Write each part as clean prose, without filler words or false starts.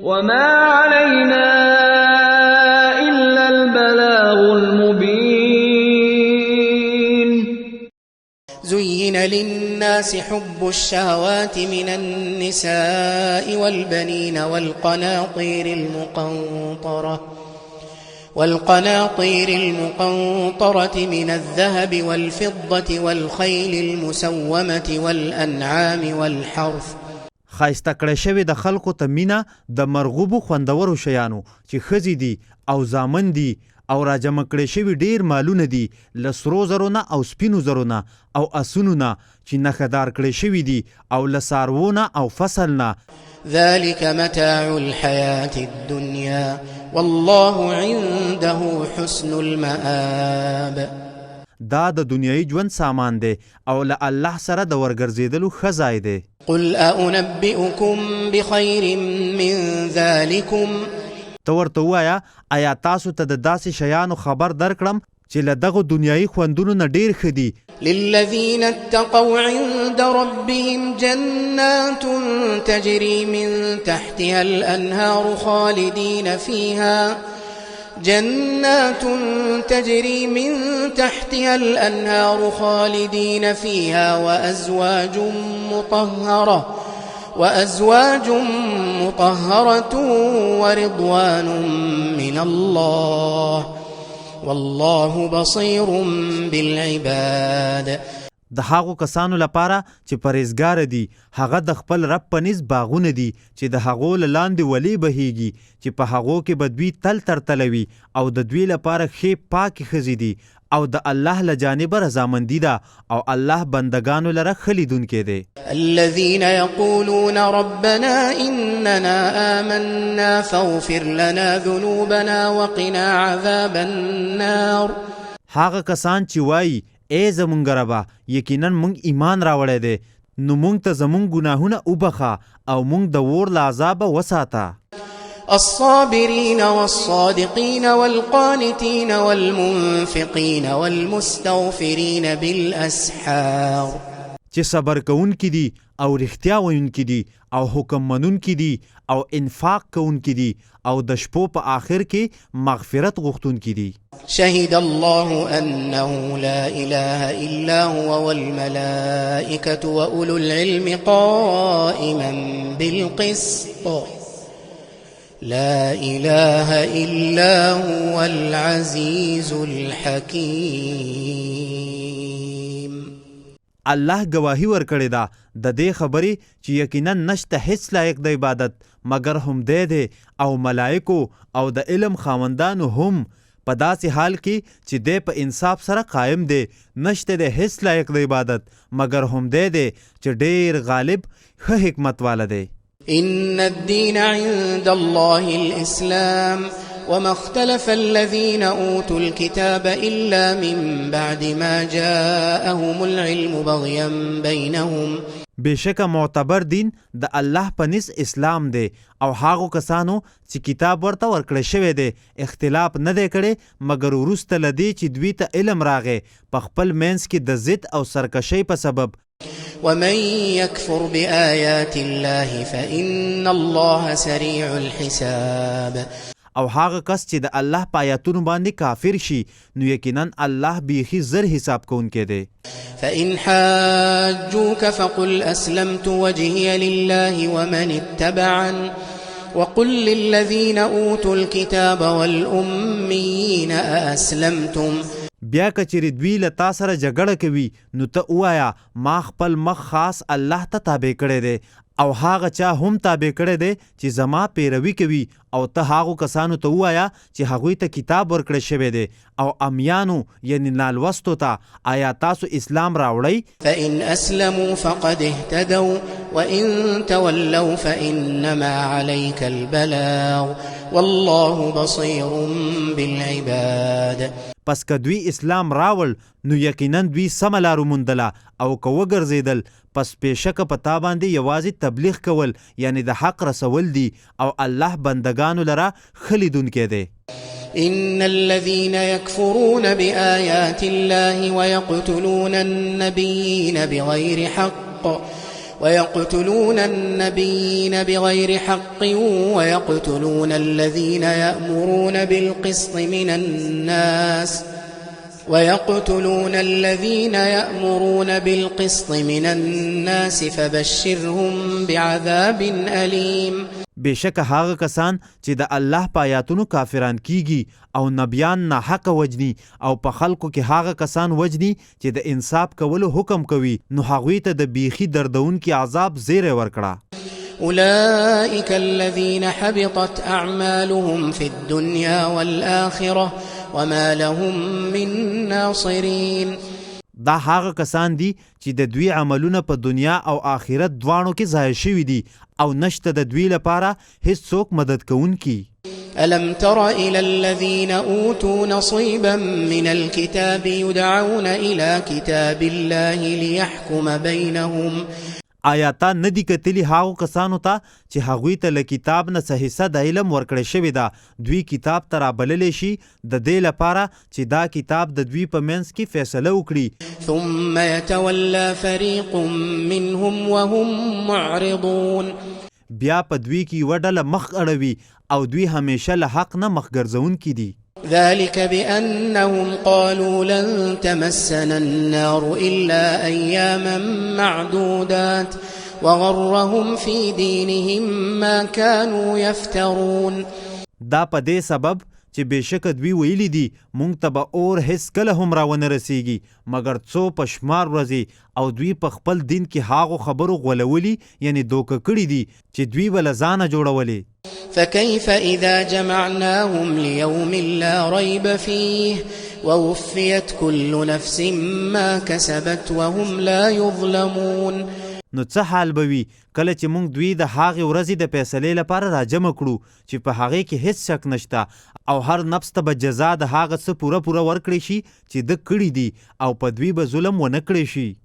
وما علينا إلا البلاغ المبين. زين للناس حب الشهوات من النساء والبنين والقناطير المقنطرة من الذهب والفضة والخيل المسومة والأنعام والحرث. ښایسته کړی شوې د خلکو ته مینه د مرغوبو خوندورو شیانو چې ښځې دي او زامن دي او راجمع کړی شوي ډیر مالونه دي له سرو زرو نه او سپینو زرو نه او اسونو نه چې نښه دار کړی شوي دي او له څاروو نه او فصل نه. ذلك متاع الحياة الدنيا والله عنده حسن المآب. دا د دنیایي ژوند سامان دی او له الله سره د ورګرځېدلو ښه ځای دی. قل أأنبئكم بخير من ذلكم. ته ورته ووایه، ایا تاسو ته د داسې شیانو خبر درکړم چې له دغو دنیایي خوندونو نه ډېر ښه دي؟ للذین اتقوا عند ربهم جنات تجري من تحتها الأنهار خالدين فيها جنات تجري من تحتها الأنهار خالدين فيها وأزواج مطهرة ورضوان من الله والله بصير بالعباد. د هغو کسانو لپاره چې پرهېزګاره دي، هغه د خپل رب په نزد باغونه دي چې د هغو له لاندې ولې بهیږي، چې په هغو کې به دوی تل تر تله وي، او د دوی لپاره ښې پاکې ښځې دي، او د الله له جانبه رضامندي ده، او الله بندګانو لره ښه لیدونکی دی. الذين يقولون ربنا إننا آمنا فاغفر لنا ذنوبنا وقنا عذاب النار. هغه کسان چې وایي، ای زمونږ ربه، یقینا مونږ ایمان راوړی دی، نو مونږ ته زمونږ ګناهونه وبخښه او مونږ د اور له عذابه وساته. الصابرين والصادقين والقانتين والمنفقين والمستغفرين بالأسحار. چې صبر کوونکي دي او رښتیا ویونکي دي او حکم منونکي دي او انفاق کوونکي دي او د شپو په آخر کې مغفرت غوښتونکي دي. شهد الله أنه لا إله إلا هو والملائكة وأولو العلم قائما بالقسط لا إله إلا هو العزيز الحكيم. الله ګواهي ورکړې ده د دې خبرې چې یقینا نشته هیڅ لایق د عبادت مګر هم دی دی، او ملائکو او د علم خاوندانو هم، په داسې حال کې چې دی په انصاف سره قایم دی، نشته دی هیڅ لایق د عبادت مګر هم دی دی چې ډیر غالب ښه حکمت والا دی. إن الدين عند الله الإسلام وما اختلف الذين أوتوا الكتاب إلا من بعد ما جاءهم العلم بغيا بينهم. بېشکه معتبر دین د الله په نزد اسلام دی، او هغو کسانو چې کتاب ورته ورکړی شوی دی اختلاف نه دی کړی مګر وروسته له دې چې دوی ته علم راغی په خپل منځ کې د ضد او سرکشۍ په سبب. ومن يكفر بآيات الله فإن الله سريع الحساب. او هغه کس چې د الله په آیاتونو باندې کافر شي نو یقینا الله بیخي زر حساب کوونکی دی. فإن حاجوك فقل أسلمت وجهي لله ومن اتبعن وقل للذين أوتوا الكتاب والأميين أأسلمتم. بیا که چېرې دوی له تا سره جګړه کوي نو ته ووایه، ما خپل مخ خاص الله ته تابع کړی دی، او هغه چا هم تابع کړی دی چې زما پیروي کوي، او ته هغو کسانو ته ووایه چې هغوی ته کتاب ورکړی شوی دی او امیانو یعنی نالوستو ته، آیا تاسو اسلام راوړئ؟ فإن أسلموا فقد اهتدوا وإن تولوا فإنما عليك البلاغ والله بصير بالعباد. پس که دوی اسلام راوړ نو یقینا دوی سمه لار وموندله، او که وګرځېدل پس بېشکه په تا باندې یوازې تبلیغ کول یعنی د حق رسول دي، او الله بندګانو لره ښه لیدونکی دی. إن الذين يكفرون بآيات الله ويقتلون النبيين بغير حق ويقتلون النبيين بغير حق ويقتلون الذين يأمرون بالقسط من الناس ويقتلون الذين يأمرون بالقسط من الناس فبشرهم بعذاب أليم. بېشکه هغه کسان چې د الله په آیاتونو کافران کیږي او نبیان ناحقه وژني او په خلکو کې هغه کسان وژني چې د انصاف کولو حکم کوي، نو هغوی ته د بیخي دردونکي عذاب زیری ورکړه. أولئك الذين حبطت أعمالهم في الدنيا والآخرة وما لهم من ناصرين. دا هغه کسان دي چې د دوی عملونه په دنیا او آخرت دواړو کې ضایع شوي دي او نشته د دوی لپاره هیڅوک مدد کوونکي. ألم تر إلى الذين أوتوا نصيبا من الكتاب يدعون إلى كتاب الله ليحكم بينهم. آیا تا نه دي کتلي هغو کسانو ته چې هغوی ته له کتاب نه څه حصه د علم ورکړی شوې ده، دوی کتاب ته رابللی شي د دې لپاره چې دا کتاب د دوی په منځ کې فیصله وکړي. ثم يتولى فريق منهم وهم معرضون. بیا په دوی کې یوه ډله مخ اړوي او دوی همیشه له حق نه مخ ګرځوونکي دي. ذلك بأنهم قالوا لن تمسنا النار إلا أياما معدودات وغرهم في دينهم ما كانوا يفترون. دا په دې سبب چې بېشکه دوی ویلي دي مونږ ته به اور هیڅ کله هم راونه رسیږي مګر څو په شمار ورځې، او دوی په خپل دین کې هغو خبرو غولولي یعنې دوکه کړي دي چې دوی به له ځانه جوړولې. فكيف إذا جمعناهم ليوم لا ريب فيه ووفيت كل نفس ما كسبت وهم لا يظلمون. نو څه حال به وي کله چې مونږ دوی د هغې ورځې د فیصلې لپاره راجمع کړو چې په هغې کې هیڅ شک نشته، او هر نفس ته به جزا د هغه څه پوره پوره ورکړی شي چې ده کړي دي، او په دوی به ظلم ونه کړی شي.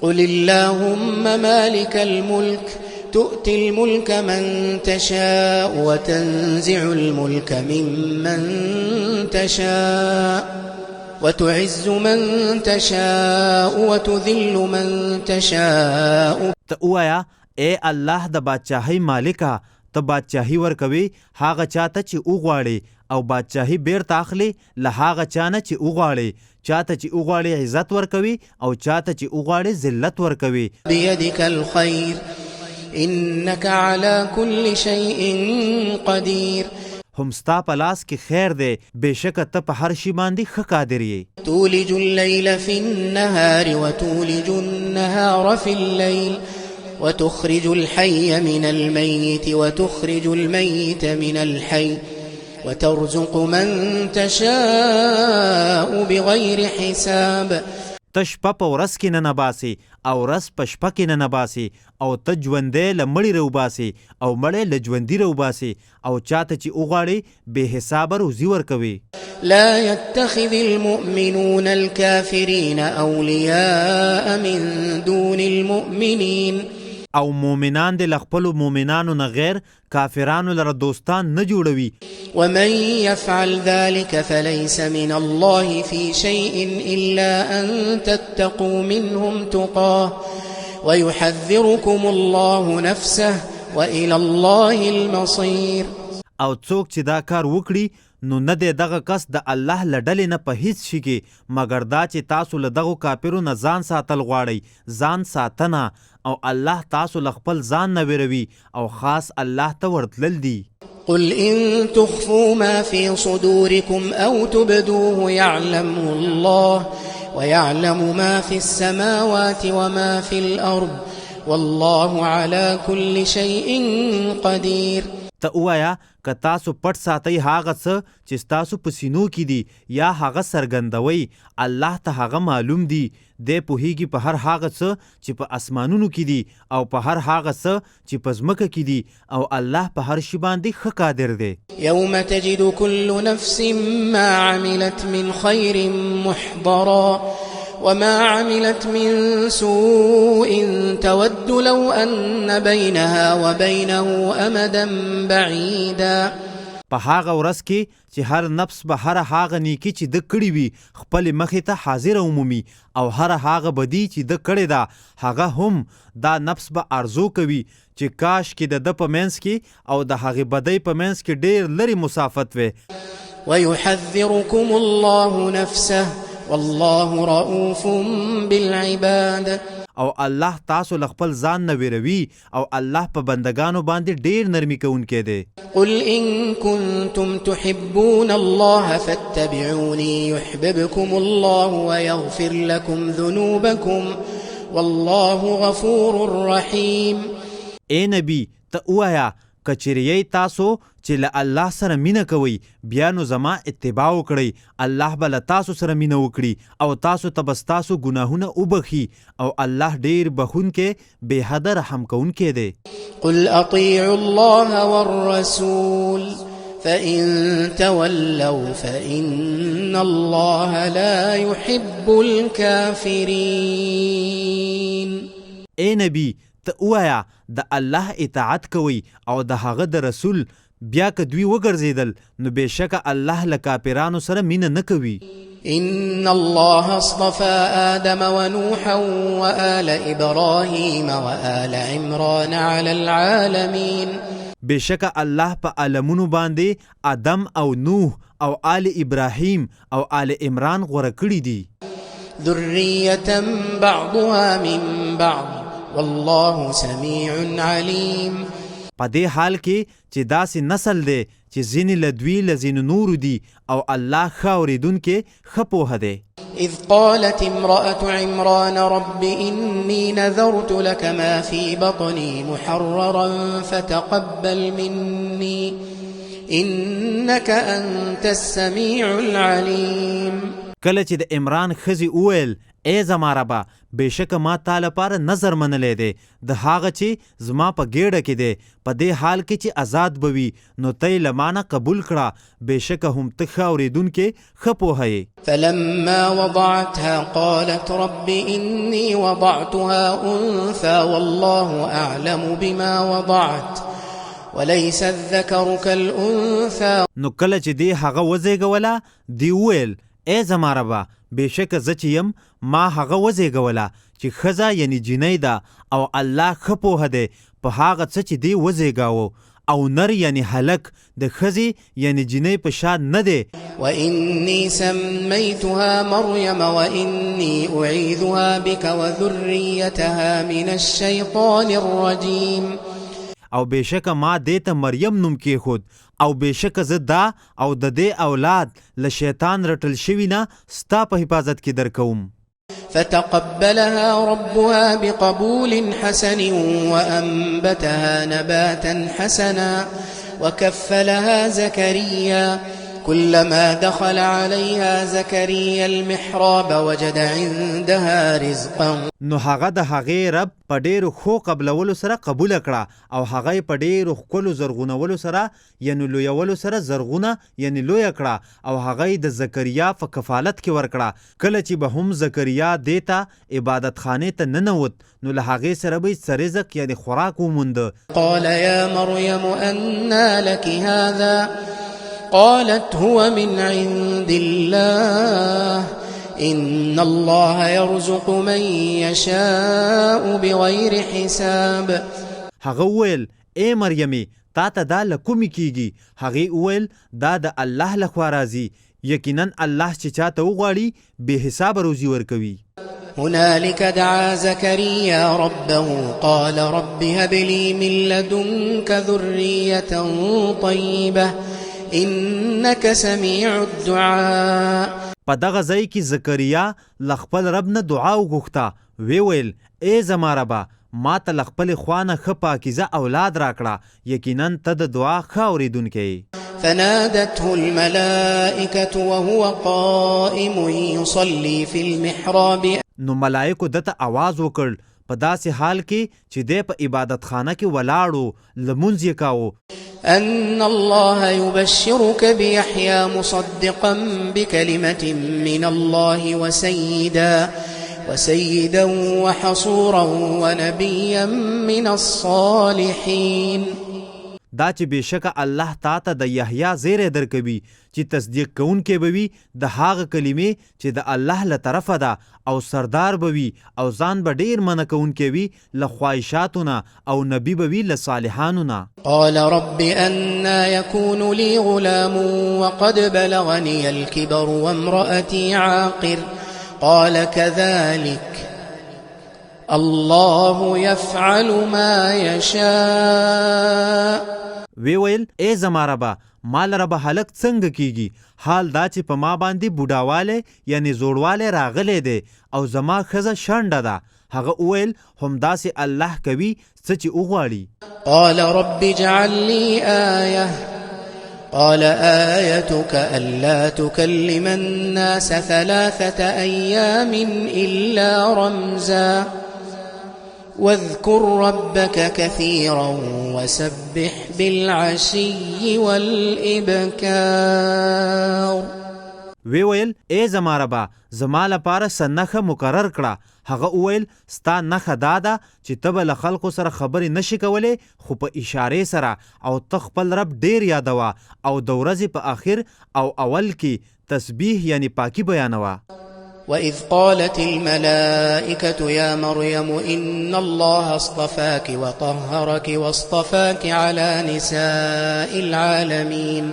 قل اللهم مالك الملك تؤتي الملك من تشاء وتنزع الملك ممن تشاء وتعز من تشاء وتذل من تشاء. ته ووایه ای الله د بادشاهۍ مالکه، ته بادشاهي ورکوې هغه چاته چې وغواړې، او بادشاهي بیرته اخلې له هغه چا نه چې وغواړې، چاته چې وغواړې عزت ورکوي او چاته چې وغواړې ذلت ورکوي. بيدك الخير إنك على كل شيء قدير. هم ستا په لاس کې خیر دی، بېشکه ته په هر شي باندې ښه قادر یې. تولج الليل في النهار وتولج النهار في الليل وتخرج الحي من الميت وتخرج الميت من الحي وترزق من تشاء بغير حساب. ته شپه په ورځ کې ننباسې او ورځ په شپه کې ننباسې، او ته ژوندی له مړي راوباسې او مړی له ژوندي راوباسې، او چاته چې وغواړې بې حسابه روزي ورکوې. لا يتخذ المؤمنون الكافرين أولياء من دون المؤمنين. او مؤمنان دې له خپلو مؤمنانو نه غیر کافرانو لره دوستان نه جوړوي. ومن يفعل ذلك فليس من الله في شيء إلا أن تتقوا منهم تقاه ويحذركم الله نفسه وإلى الله المصير. او څوک چې دا کار وکړي نو نه دی دغه کس د الله له ډلې نه په هیڅ شي کې، مګر دا چې تاسو له دغو کافرو نه ځان ساتل غواړئ، ځان ساتنه، او الله تاسو له خپل ځان نه ویروي او خاص الله ته ورتلل دي. قل إن تخفوا ما في صدوركم أو تبدوه يعلمه الله ويعلم ما في السماوات وما في الأرض والله على كل شيء قدير. ته ووایه که تاسو پټ ساتئ هغه څه چې ستاسو په سینو کې دي یا هغه څرګندوئ، الله ته هغه معلوم دي، دی پوهیږي په هر هغه څه چې په اسمانونو کې دي او په هر هغه څه چې په ځمکه کې دي، او الله په هر شي باندې ښه قادر دی. يوم تجد كل نفس ما عملت من خير محضرا وما عملت من سوء تود لو أن بينها وبينه أمدا بعيدا. په هغه ورځ کې چې هر نفس به هره هغه نیکي چې ده کړې وي خپلې مخې ته حاضره ومومي او هره هغه بدي چې ده کړې ده هغه هم، دا نفس به ارزو کوي چې کاشکې د ده په منځ کې او د هغې بدۍ په منځ کې ډېر لرې مسافت وی. ويحذركم الله نفسه والله رؤوف بالعباد. او الله تاسو له خپل ځان نه وېروي او الله په بندګانو باندې ډېر نرمي کوونکی دی. قل إن كنتم تحبون الله فاتبعوني يحببكم الله ويغفر لكم ذنوبكم والله غفور رحيم. اې نبي! ته ووایه، که چېرې یئ تاسو چې له الله سره مینه کوئ، بیا نو زما اتباع وکړئ، الله به له تاسو سره مینه وکړي او تاسو ته به ستاسو ګناهونه وبخښي او الله ډېر بخښونکی بې حده رحم کوونکی دی. قل اطیعوا الله والرسول فإن تولوا فإن الله لا يحب الكافرین. اې نبي! ته ووایه، د الله اطاعت کوئ او د هغه د رسول، بیا که دوی وګرځېدل نو بېشکه الله له کافرانو سره مینه نه کوي. ان الله اصطفی آدم ونوحا وآل ابراهیم وآل عمران علی العالمین. بېشکه الله په عالمونو باندې آدم او نوح او آل ابراهیم او آل عمران غوره کړي دي. ذریة بعضها من بعض والله سمیع علیم. په دې حال کې چې داسې نسل دی چې ځینې له دوی له ځینو نورو دي او الله ښه اورېدونکی ښه پوه دی. اذ قالت امرأة عمران رب إني نذرت لك ما في بطني محررا فتقبل مني إنك أنت السميع العليم. کله چې د عمران ښځې وویل، ای زما ربه! بېشکه ما تا لپاره نذر منلی دی، د هغه چې زما په ګېډه کې دی، په دې حال کې چې ازاد به وي، نو ته یې له ما نه قبول کړه، بېشکه هم ته ښه اورېدونکی، ښه پوهه یې. فلما وضعتها قالت رب إني وضعتها أنثى والله أعلم بما وضعت وليس الذکر کالأنثی. نو کله چې دې هغه وزېږوله، دې وویل، ای زما ربه! بېشکه زه چې یم، ما هغه وزېږوله چې ښځه یعنې جینۍ ده او الله ښه پوه دی په هغه څه چې دې وزېږاوه او نر یعنې هلک د ښځې یعنې جینۍ په شان نه دی. واني سميتها مريم واني اعيذها بک وذريتها من الشيطان الرجيم. او بېشکه ما دې ته مریم نوم کېښود او بېشکه زه دا او د دې اولاد له شیطان رټل شوي نه ستا په حفاظت کې درکوم. فتقبلها ربها بقبول حسن وأنبتها نباتا حسنا وكفلها زكريا كلما دخل عليها زكريا المحراب وجد عندها رزقا. نو هغه د هغې رب په ډېرو ښو قبلولو سره قبوله کړه او هغه یې په ډېرو ښکلو زرغونولو سره یعنې لویولو سره زرغونه یعنې لویه کړه او هغه یې د زکریا په کفالت کې ورکړه، کله چې به هم زکریا دې ته، عبادت خانې ته، ننوت نو له هغې سره به یې څه رزق یعنې خوراک وموند. قال یا مریم أنی لک هذا قالت هو من عند الله ان الله يرزق من يشاء بغیر حساب. هغه وویل، ای مریمې! تا ته دا له کومې کیږي؟ هغې وویل، دا د الله له خوا راځي، یقینا الله چې چا ته وغواړي بې حسابه روزي ورکوي. هنالک دعا زکریا ربه قال رب هب لي من لدنک ذریة طیبة انک سمیع الدعاء. په دغه ځای کې زکریا له خپل رب نه دعا وغوښته، ویې ویل، ای زما ربه! ما ته له خپلې خوا نه ښه پاکیزه اولاد راکړه، یقینا ته د دعا ښه اورېدونکی یې. فنادته الملائکة وهو قائم یصلی فی المحراب. نو ملائکو ده ته اواز وکړ، په داسې حال کې چې دی په عبادتخانه کې ولاړ و، لمونځ یې کاوه. ان الله يبشرك بيحيی مصدقا بکلمة من الله وسيدا وسيدا وحصورا ونبيا من الصالحين. دا چې بېشکه الله تاته د یحیی زیری درکوي چې تصدیق کوونکی به وي د هغه کلمې چې د الله له طرفه ده او سردار به وي او ځان به ډېر منع کوونکی وي له خواهشاتو نه او نبي به وي له صالحانو نه. قال رب أنی يکون لي غلام وقد بلغني الکبر وامرأتي عاقر قال کذلک الله يفعل ما يشاء. ویې ویل، ای زما ربه! ما لره به هلک څنګه کیږي، حال دا چې په ما باندې بوډاوالی یعنې زوړوالی راغلی دی او زما ښځه شنډه ده؟ هغه وویل، همداسې الله کوي څه چې وغواړي. قال رب اجعل لي آیة قال آیتک الا تکلم الناس ثلاثة ایام الا رمزا واذکر ربک کثیرا وسبح بالعشی والابکار. ویې ویل، ای زما ربه! زما لپاره څه نښه مقرر کړه. هغه وویل، ستا نښه دا ده چې ته به له خلکو سره خبرې نه شې کولی خو په اشارې سره، او ته خپل رب ډېر یادوه او د ورځې په اخر او اول کې تسبیح یعنې پاکي بیانوه. واذ قالت الملائکة یا مریم ان الله اصطفاک وطهرک واصطفاک علی نساء العالمین.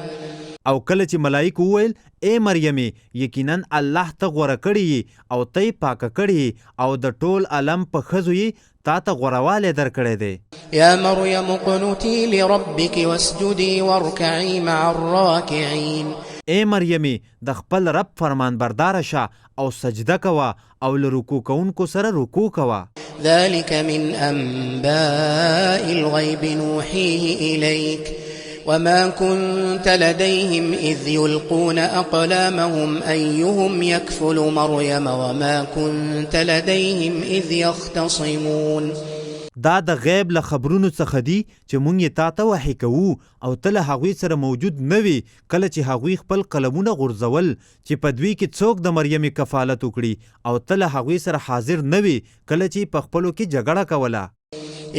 او کله چې ملائکو وویل، ای مریمې! یقینا الله ته غوره کړې یې او ته یې پاکه کړې یې او د ټول عالم په ښځو یې تا ته غوره والی درکړی دی. یا مریم اقنتي لربک واسجدي وارکعي مع الراکعین. ای مریمې! د خپل رب فرمانبرداره شه او سجده کوه او له رکوع کوونکو سره رکوع کوه. ذلک من انباء الغیب نوحیه الیک وما کنت لدیهم اذ یلقون اقلامهم ایهم یکفل مریم وما کنت لدیهم اذ یختصمون. دا د غیب له خبرونو څخه دي چې مونږ یې تا ته وحې کوو او ته له هغوی سره موجود نه وې کله چې هغوی خپل قلمونه غورځول چې په دوی کې څوک د مریمې کفالت وکړي او ته له هغوی سره حاضر نه وې کله چې یې په خپلو کې جګړه کوله.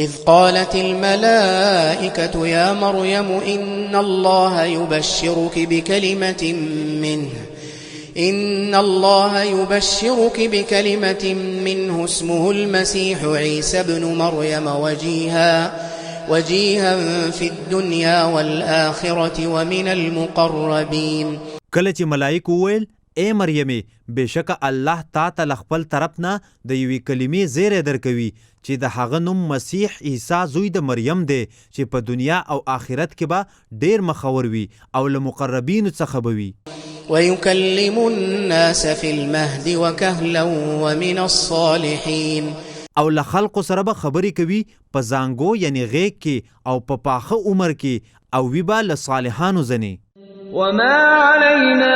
اذ قالت الملائکة یا مریم ان الله یبشرک بکلمة منه ان الله یبشرک بکلمة منه اسمه المسیح عیسی ابن مریم وجیها وجیها فی الدنیا والآخرة ومن المقربین. کله چې ملائکو وویل، ای مریمې! بېشکه الله تا ته له خپل طرف نه د یوې کلمې زیری درکوي چې د هغه نوم مسیح عیسی زوی د مریم دی چې په دنیا او آخرت کې به ډېر مخور وي او له مقربینو څخه به وي. ویکلم الناس فی المهد وکهلا ومن الصالحین. او له خلقو سره به خبرې کوي په زانګو یعنې غېږ کې او په پاخه عمر کې او وي به له صالحانو ځنې. وما علينا